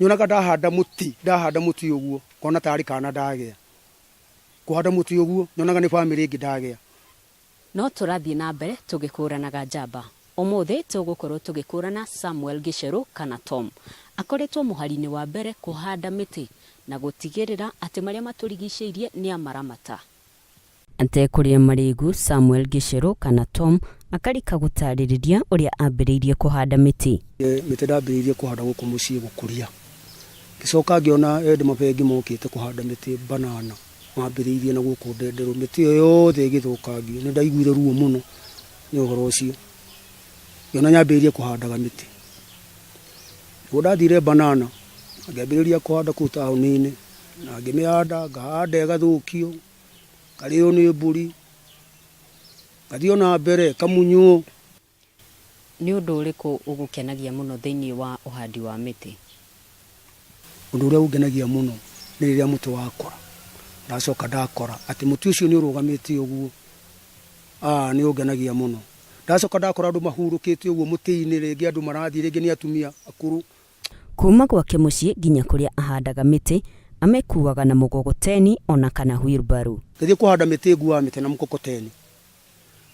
Nyonaga ndahanda mũtĩ, ndahanda mũtĩ ũguo, ngona tarĩ kana ndagĩa. Kũhanda mũtĩ ũguo, nyonaga nĩ bamĩrĩ ĩngĩ ndagĩa. No tũrathiĩ na mbere tũgĩkũranaga njamba. Ũmũthĩ tũgũkorwo tũgĩkũrana Samuel Gĩcerũ kana Tom. Akoretwo mũhari-inĩ wa mbere kũhanda mĩtĩ na gũtigĩrĩra atĩ marĩa matũrigicĩirie nĩamaramata. Atekũrĩa marĩgu, Samuel Gĩcerũ kana Tom akarika gũtarĩrĩria ũrĩa ambĩrĩirie kũhanda mĩtĩ. Mĩtĩ ndambĩrĩirie kũhanda gũkũ mũciĩ gũkũria, ngĩcoka ngĩona ende mabengi mokĩte kũhanda mĩtĩ banana mambĩrĩirie na gũkũ Ndenderũ, mĩtĩ ĩyo yothe ĩgĩthũkangio, nĩ ndaiguire ruo mũno nĩ ũhoro ũcio, ngĩona nyambĩrĩrie kũhandaga mĩtĩ. Nĩguo ndathire banana, ngĩambĩrĩria kũhanda kũu taũni-inĩ, na ngĩmĩhanda, ngahanda ĩgathũkio, ngarĩo nĩ mbũri, ngathiĩ o na mbere ĩkamunywo. Nĩ ũndũ ũrĩkũ ũgũkenagia mũno thĩinĩ wa ũhandi wa mĩtĩ? Ũndũ ũrĩa ũngenagia mũno nĩ rĩrĩa mũtĩ wakũra, ndacoka ndakora atĩ mũtĩ ũcio nĩ ũrũgamĩte ũguo, nĩ ũngenagia mũno. Ndacoka ndakora andũ mahurũkĩte ũguo mũtĩ-inĩ, rĩngĩ andũ marathiĩ, rĩngĩ nĩ atumia akũrũ. Kuuma gwake mũciĩ nginya kũrĩa ahandaga mĩtĩ, amĩkuaga na mũgogoteni o na kana wheelbarrow. Ngĩthiĩ kũhanda mĩtĩ nguaga mĩtĩ na mũkokoteni.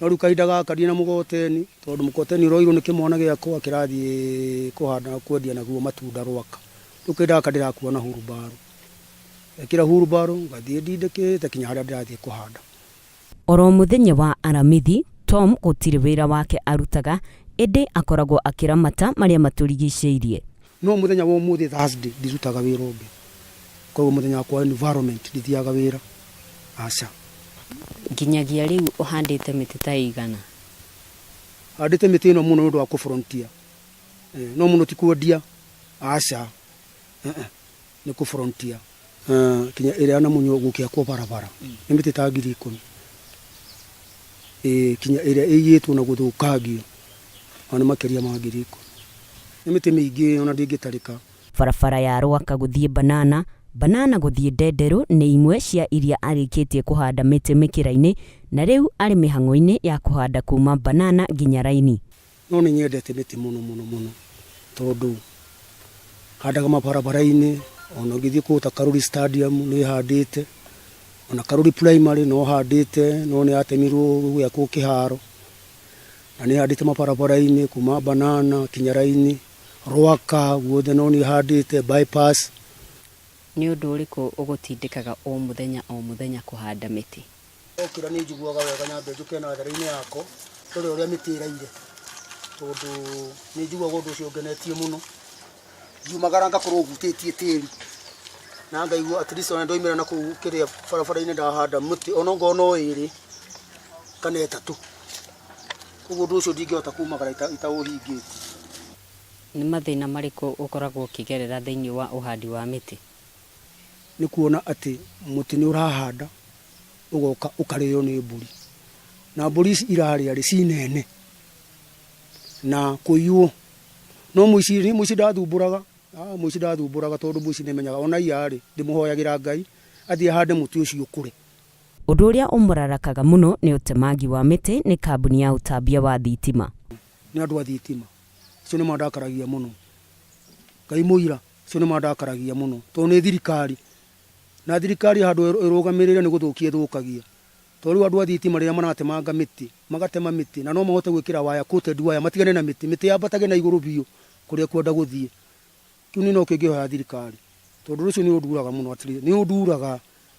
No rĩu kahinda gaka ndirĩ na mũgogoteni tondũ mũgogoteni ũroirwo nĩ kĩmwana gĩakwa kĩrathiĩ kũhanda kwendia naguo matunda Rwaka. Rĩu kahinda gaka ndĩrakua na hurumbarũ. Ngekĩra hurumbarũ ngathiĩ ndindĩkĩte nginya harĩa ndĩrathiĩ kũhanda. Oro mũthenya wa Aramithi, Tom gũtirĩ wĩra wake arutaga, ĩndĩ akoragwo akĩramata marĩa matũrigicĩirie. No mũthenya wa ũmũthĩ Thursday ndirutaga wĩra ũngĩ. Ũkoragwo mũthenya wakwa wa environment ndithiaga wĩra, aca. Nginyagia rĩu ũhandĩte mĩtĩ ta ĩigana? Handĩte mĩtĩ ĩno mũno nĩ ũndũ wa kũ volunteer. No mũno ti kwendia, aca, nĩ kũ volunteer. Kinya ĩrĩa ya Namunyo gũkĩakwo barabara nĩ mĩtĩ ta 10,000. Ĩĩ kinya ĩrĩa ĩiyĩtwo na gũthũkangio ona nĩ makĩria ma 10,000. Nĩ mĩtĩ mĩingĩ ona ndĩngĩtarĩka. Barabara ya Rwaka gũthiĩ Banana, Banana gũthiĩ Ndenderũ nĩ imwe cia iria arĩkĩtie kũhanda mĩtĩ mĩkĩra-inĩ na rĩu arĩ mĩhang'o-inĩ ya kũhanda kuma Banana nginya Raini. No nĩ nyendete mĩtĩ mũno mũno mũno tondũ handaga mabarabara-inĩ, ona ũngĩthiĩ kũndũ ta Karuri Stadium nĩ handĩte, ona Karuri Primary no handĩte no nĩ yatemirwo gũgĩakwo kĩharo, na nĩ handĩte mabarabara-inĩ kuma Banana kinya Raini, Rwaka guothe no niĩ handĩte, Bypass. Nĩ ũndũ ũrĩkũ ũgũtindĩkaga o mũthenya o mũthenya kũhanda mĩtĩ? Ndokĩra nĩ njiguaga wega nyambe njũke natharĩ-inĩ yakwa ndore ũrĩa mĩtĩ ĩraire tondũ nĩ njiguaga ũndũ ũcio ũngenetie mũno. Ngiumagara ngakorwo hutĩtie tĩri na ngaigua at least ona ndoimĩra nakũu kĩrĩa barabara-inĩ ndahanda mũtĩ ona ongorwo no ĩrĩ kana ĩtatũ. Koguo ũndũ ũcio ndingĩhota kumagara itaũhingĩtie. Nĩ mathĩna marĩkũ ũkoragwo ũkĩgerera thĩinĩ wa ũhandi wa mĩtĩ? Nĩ kuona atĩ mũtĩ nĩ ũrahanda ũgoka ũkarĩo nĩ mbũri. Na mbũri ici irarĩa rĩ, ci nene na kũiywo. No mũici, niĩ mũici ndathumbũraga, mũici ndathumbũraga tondũ mũici nĩ menyaga ona aiya rĩ, ndĩmũhoyagĩra Ngai athiĩ ahande mũtĩ ũcio ũkũre. Ũndũ ũrĩa ũmũrarakaga mũno nĩ ũtemangi wa mĩtĩ nĩ kambuni ya ũtambia wa thitima. Nĩ andũ a thitima, acio nĩ mandakaragia mũno. Ngai mũira, acio nĩ mandakaragia mũno tondũ nĩ thirikari. Na thirikari handũ ĩrũgamĩrĩre nĩ gũthũkia ĩthũkagia. Tondũ rĩu andũ a thitima rĩrĩa maratemanga mĩtĩ, magatema mĩtĩ na no mahote gwĩkĩra waya, coated wire, matigane na mĩtĩ, mĩtĩ yambatage na igũrũ biũ kũrĩa ĩkwenda gũthiĩ. Kĩu niĩ nokĩo ingĩhoya thirikari. Tondũ ũndũ ũcio nĩ ũnduraga mũno atĩrĩrĩ, nĩ ũnduraga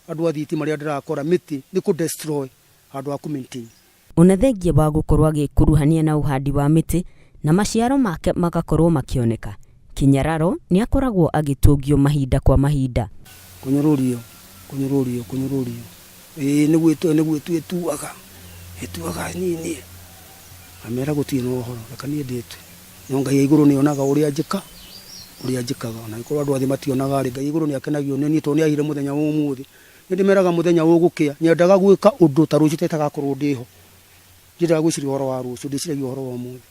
andũ a thitima rĩrĩa ndĩrakora mĩtĩ nĩ kũ destroy handũ ha kũ maintain. Ona thengia wa gũkorwo agĩkuruhania na ũhandi wa mĩtĩ na maciaro make magakorwo makĩoneka, Kĩnyararo nĩakoragwo agĩtũngio mahinda kwa mahinda. Kũnyũrũrio, kũnyũrũrio, kũnyũrũrio, ĩĩ nĩ gwĩtua nĩ gwĩtua ĩtuaga, ĩtuaga niĩ, ngamera gũtirĩ na ũhoro, reke niĩ ndĩtue. No Ngai wa igũrũ nĩonaga ũrĩa njĩka, ũrĩa njĩkaga, ona angĩkorwo andũ a thĩ mationaga-rĩ, Ngai wa igũrũ nĩakenagio nĩ niĩ tondũ nĩaheire mũthenya wa ũmũthĩ. Nĩ ndĩmeraga mũthenya ũgũkĩa, nyendaga gwĩka ũndũ ta rũciũ ta itagakorwo ndĩho. Ndiendaga gwĩciria ũhoro wa rũciũ, ndĩciragia ũhoro wa ũmũthĩ.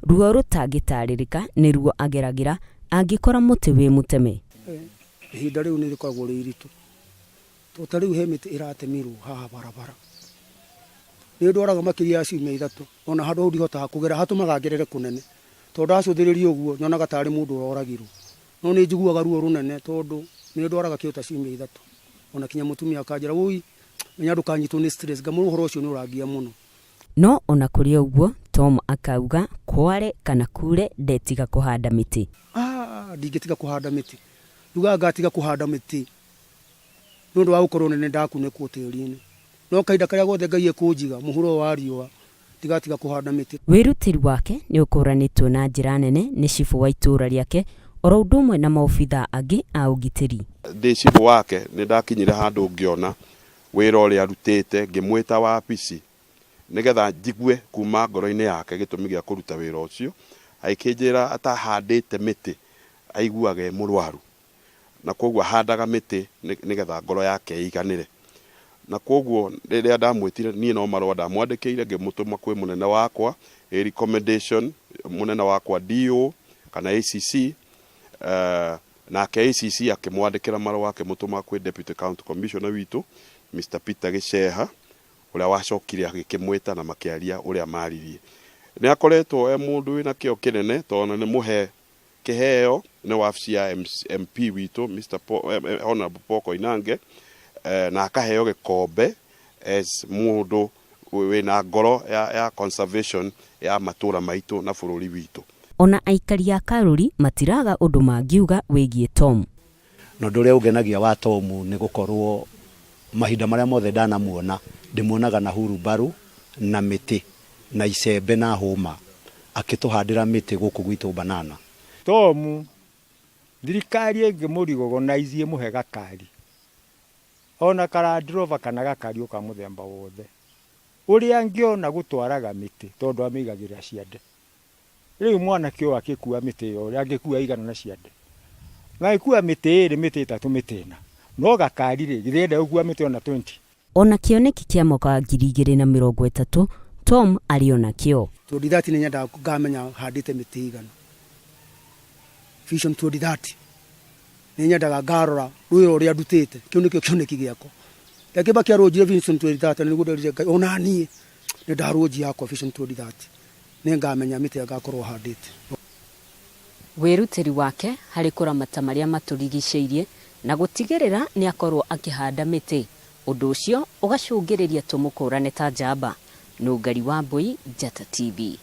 Ruo rũtangĩtarĩrĩka nĩ ruo ageragĩra angĩkora mũtĩ wĩ mũteme. Ihinda rĩu nĩ rĩkoragwo rĩ iritũ, tondũ ta rĩu he mĩtĩ ĩratemirwo haha barabara. Nĩ ndwaraga makĩria ya ciumia ithatũ, ona handũ hau ndihotaga kũgera, hatũmaga ngerere kũnene, tondũ ndacũthĩrĩria ũguo nyonaga tarĩ mũndũ ũroragirwo. No nĩ njiguaga ruo rũnene tondũ nĩ ndwaraga kĩo ta ciumia 3. Ona kinya mũtumia akanjĩra, wũi, menya ndũkanyitwo nĩ stress. Ngamwĩra ũhoro ũcio nĩ ũrangia mũno. No ona kũrĩ ũguo, Tom akauga kware kana kure ndetiga kũhanda mĩtĩ. Ah, ndingĩtiga kũhanda mĩtĩ. Ndugaga ngatiga kũhanda mĩtĩ nĩ ũndũ wa gũkorwo nĩ ndakunĩkwo tĩri-inĩ. No kahinda karĩa gothe Ngai ekũnjiga mũhuro ũyũ wa riũa, ndigatiga kũhanda mĩtĩ. Wĩrutĩri wake nĩ ũkũranĩtwo na njĩra nene nĩ cibũ wa itũũra rĩake oro ũndũ ũmwe na maobithaa angĩ a ũgitĩri. Ndĩ cibũ wake nĩ ndakinyire handũ ngĩona wĩra ũrĩa arutĩte, ngĩmwĩta wabici nĩgetha njigue kuma ngoro-inĩ yake gĩtũmi gĩa kũruta wĩra ũcio. Agĩkĩnjĩra atahandĩte mĩtĩ aiguaga e mũrwaru, na koguo ahandaga mĩtĩ nĩgetha ngoro yake ĩiganĩre. Na koguo rĩrĩa ndamwĩtire niĩ no marũa ndamwandĩkĩire ngĩmũtũma kwĩ mũnene wakwa ĩ recommendation, mũnene wakwa DO kana ACC, nake ACC akĩmwandĩkĩra marũa akĩmũtũma kwĩ Deputy County Commissioner witũ Mr Peter Gĩceha, ũrĩa wacokire agĩkĩmwĩta na makĩaria ũrĩa maririe. Nĩ akoretwo e mũndũ wĩna kĩo kĩnene tondũ nĩ mũhe kĩheo nĩ wabici ya MP witũ Mr Honorable Paul Koinange, na akaheo gĩkombe as mũndũ wĩna ngoro ya conservation ya matũra maitũ na bũrũri witũ. Ona aikari a Karuri matiraga ũndũ mangiuga wĩgiĩ Tom. Na ũndũ ũrĩa ũngenagia wa Tom nĩ gũkorwo mahinda marĩa mothe ndanamuona ndĩmuonaga na hurumbarũ na mĩtĩ na icembe na hũma akĩtũhandĩra mĩtĩ gũkũ gwitũ Banana. Tom thirikari ĩngĩmũrecognize ĩmũhe gakari ona ka Land Rover kana gakari o ka mũthemba wothe ũrĩa angĩona gũtwaraga mĩtĩ tondũ amĩigagĩrĩra ciande. Rĩu mwanake ũyũ akĩkua mĩtĩ ĩyo ũrĩa angĩkua igana na ciande, na agĩkua mĩtĩ 2, mĩtĩ 3, mĩtĩ 4, no gakari rĩ, githĩ enda gũkua mĩtĩ ona 20. Ona kĩoneki kĩa mwaka wa 2030 Tom arĩ ona kĩo. 2030 nĩ nyendaga ngamenya handĩte mĩtĩ igana. Vision 2030 nĩ nyendaga ngarora wĩra ũrĩa ndutĩte, kĩu nĩkĩo kĩoneki gĩakwa. Reke Kibaki arũnjire Vision 2030 nĩguo nderire Ngai ona niĩ nĩ ndarũnjia yakwa Vision 2030 nĩ ngamenya mĩtĩ ĩrĩa ngakorwo handĩte. Wĩrutĩri wake harĩ kũramata marĩa matũrigicĩirie na gũtigĩrĩra nĩ akorwo akĩhanda mĩtĩ, ũndũ ũcio ũgacũngĩrĩria tũmũkũrane ta njamba. Nũngari Wambui, Njata TV.